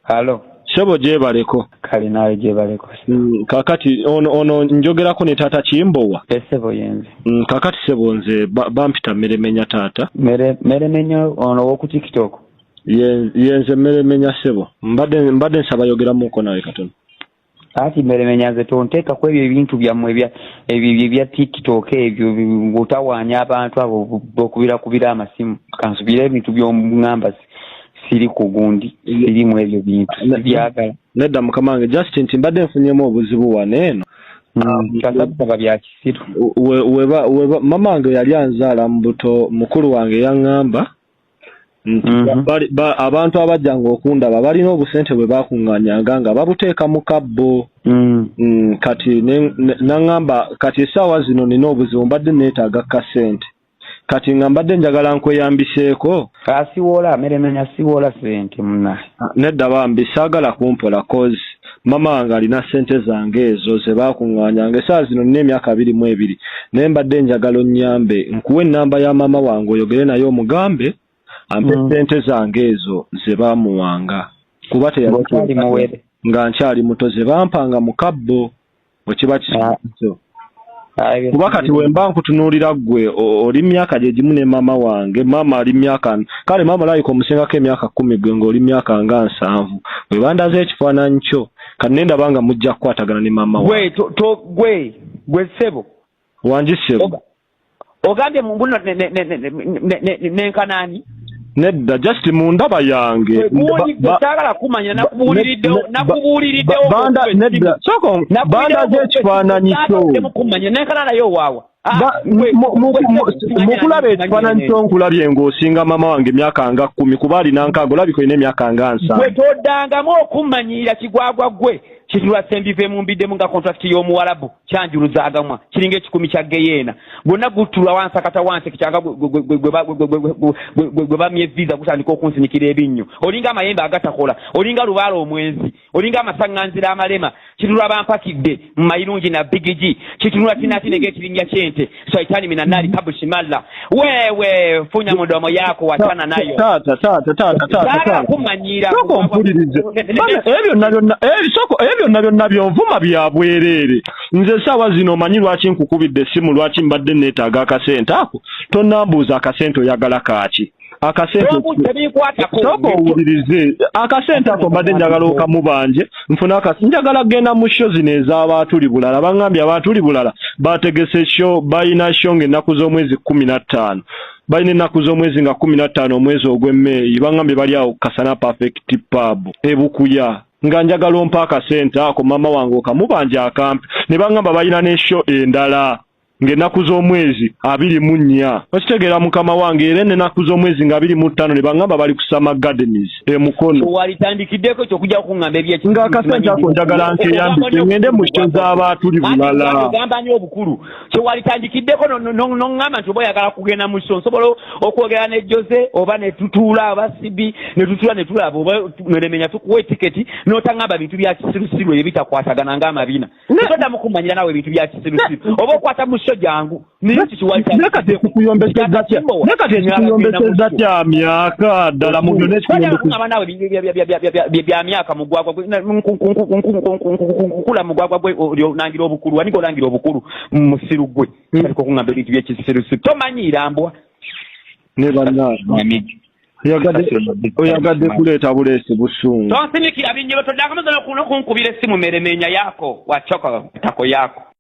Alo. Ssebo, gyebaleko. Kale, naawe gyebaleko. Kakati ono njogerako ne taata Kimbowa? Essebo, yenze. Kakati ssebo, nze bampita Meremenya, taata. Meremenya ono woku TikTok? Yenze Meremenya, ssebo. Mbadde nsaba yogeramuko nawe katono. Ati Meremenya, nze tonteekako ebyo ebintu byammwe ebyo ebya TikTok ebyo ng'otawaanya abantu abo bokubirakubira amasimu. Kansubire ebintu by'omuŋŋamba siri ku gundi, sirimu ebyo bintu, sibyagala. Nedda, mukama wange, just nti mbadde nfunyemu obuzibu wano eno. Kasabisaba bya kisiru. Weba mama wange yali anzaala mu buto, mukulu wange yaŋŋamba nti abantu abajjanga okundaba balina obusente bwe bakuŋŋaanyanga nga babuteeka mu kabbo. Kati naŋŋamba kati essaawa zino nina obuzibu, mbadde neetaaga kasente, kati nga mbadde njagala nkweyambiseeko. Asiwola Meremenya, siwola sente munaye. Nedda bambi, saagala kumpola, 'cause mama wange alina ssente zange ezo ze baakuŋŋaanyanga. Essaawa zino nina emyaka 22, naye mbadde njagala onnyambe nkuwe ennamba ya maama wange oyogere naye omugambe ampe ssente zange ezo ze baamuwanga, kuba Ng'okyali muwere. Nga nkyali muto, ze bampanga mu kabbo, bwe kiba kiso. Ah, ebyo Kuba kati wemba nkutunuulira ggwe, oli myaka gye gimu ne maama wange. Maama ali myaka, kale maama olabika omusingako emyaka 10, gwe ng'oli myaka nga 70. Bwe bandaze ekifaananyi kyo, kati ne ndaba nga mujja kukwatagana ne maama wange. Gwe to gwe ssebo. Wangi, ssebo. Ogambye mu buno nenkanaani? Nedda, just mu ndaba yange. Gundi gwe, saagala kumanya, nakubuuliriddewo. Nakubuuliriddewo. Nedda, sooka bandaze ekifaananyi kyo. Kumanya nenkana naye owaawa. Mu kulaba ekifaananyi kyo, nkulabye ng'osinga maama wange emyaka nga 10, kuba alina 60, olabika olina emyaka nga Gwe 70. Toddangamu okummanyiira, kigwagwa gwe. Kitulwa sembive mbiddemu nga contract y'omuwalabu kyanjuluza agamwa kiringa ekikumi kya geyeena, gwonna gutulwa wansakata wansi kyanga gwe bamye visa, gutandika okunsinikira ebinnyo. Olinga amayembe agatakola, olinga lubaala omwenzi, olinga amasaŋŋanzira amalema. Kitulwa bampakidde mu mayirungi na bigigi, kitunula tinatinega ekirinnya kyente shaitani minanari kabushimalla. Wewe funya mudomo yako, wachana nayo. Taata, taata, taata, taata. Saagala Taata, kummanyiira. Sooka ompulirize. Bana, ebyo byonna byonna sooka, ebyo byonna byonna byonvuma bya bwereere. Nze essaawa zino omanyi lwaki nkukubidde essimu, lwaki mbadde neetaaga akasente ako? Tonnambuuza akasente oyagala kaaki. Akasente Tebinkwatako. Sooka owulirize. Akasente ako mbadde njagala okamubanje nfune njagala genda mu show zino ez'abaatuli bulala. Baŋŋambye abaatuli bulala bategese show, balina show ng'ennaku z'omwezi 15, balina ennaku z'omwezi nga 15 omwezi ogw'emmeeyi. Baŋŋambye bali awo Kasana Perfect Pub ebukuya, nga njagala ompa akasente ako maama wange okamubanja akampe. Ne baŋŋamba balina ne show endala ng'ennaku z'omwezi 24, okitegeera, mukama wange? Era ennaku z'omwezi nga 25 ne baŋŋamba bali ku Summer Gardens e Mukono. Walitandikiddeko kyokujja kuŋŋamba ebyeki. Nga akasente ako njagala nkeyambise ŋŋende mu show z'abaatuli bulala. Ogamba nyo obukulu kyewalitandikiddeko noŋŋamba nti oba oyagala kugenda mu show, nsobola okwogera ne Jose oba ne tutuula oba Sibi ne tutuula ne tulaba oba Meremenya tukuwa etiketi, n'otaŋŋamba bintu bya kisirusiru ebyo bitakwatagana ng'amabina. Toddamu kumanyira nawe ebintu bya kisirusiru oba okwata mu show jangu. Naye kati ekikuyombesezza kya, naye kati ekikuyombesezza kya myaka ddala mu byonna ekikuyombesezza? Kuŋŋamba naawe bya myaka mugwagwa gwe, nkukula mugwagwa gwe, oli olangira obukulu wanika olangira obukulu musiru gwe, ariko kuŋŋamba ebintu byekisirusiru tomanyiira mbwa. Ne bannange, oyagadde kuleeta buleesi busungu. Tonsinikira binyolo, toddangamu nokunkubira essimu. Meremenya yako wachoka tako yako.